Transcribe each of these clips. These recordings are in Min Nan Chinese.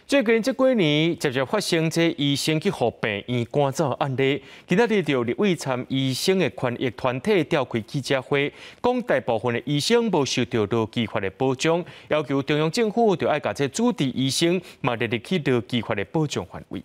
最近這幾年，捷捷發生這醫生去予病院趕走案例。今仔日就立委參醫生的權益團體召開記者會，講大部分的醫生無受著勞基法的保障，要求中央政府就愛共這主治醫生嘛列入去勞基法的保障範圍。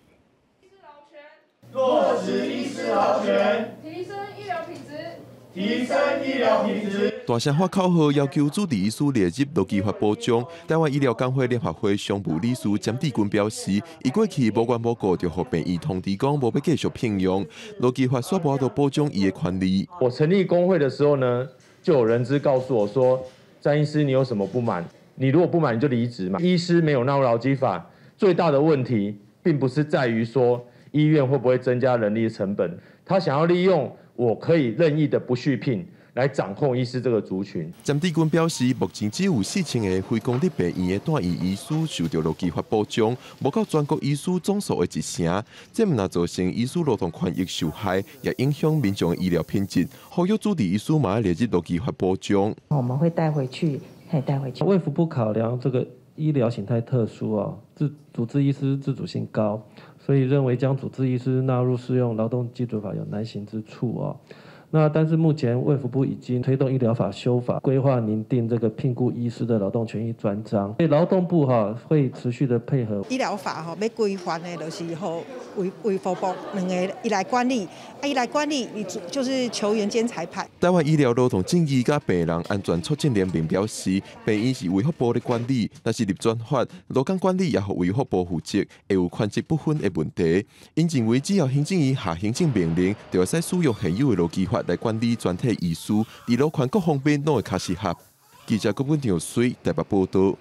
落實醫師勞權，提升醫療品質，提升醫療品質。大聲喊口號，要求主治醫師列入勞基法保障。台灣醫療工會聯合會常務理事詹志軍表示，伊過去無緣無故就予病院通知講無欲繼續聘用，勞基法煞無法度保障伊的權利。我成立工會的時候呢，就有人資告訴我說：詹醫師，你有什麼不滿？你如果不滿，你就離職嘛。醫師沒有納入勞基法，最大的問題並不是在於說醫院會不會增加人力成本，他想要利用我可以任意的不續聘來掌控醫師這個族群。詹志軍表示，目前只有4000個非公立病院的住院醫師受著勞基法保障，無夠全國醫師總數的一成。這毋但造成醫師勞動權益受害，也影響民眾的醫療品質。呼籲主治醫師嘛列入勞基法保障。我們會帶回去，帶回去。衛福部考量這個醫療形態特殊哦，自主治醫師自主性高，所以認為將主治醫師納入適用勞動基準法有難行之處哦。那但是目前衛福部已經推動醫療法修法，規劃擬訂這個聘僱醫師的勞動權益專章，所以勞動部哈會持續的配合。醫療法吼欲規範的，就是予衛福部兩个伊來管理，啊伊來管理，伊就是球員兼裁判。台灣醫療勞動正義佮病人安全促進聯盟表示，病院是衛福部咧管理，若是立專法，勞工管理也予衛福部負責，會有權責不分的問題。𪜶認為只要行政院下行政命令，就會使使用現有的勞基法來管理全體醫師，佇勞權各方面攏會較適合。記者郭本長水台北報道。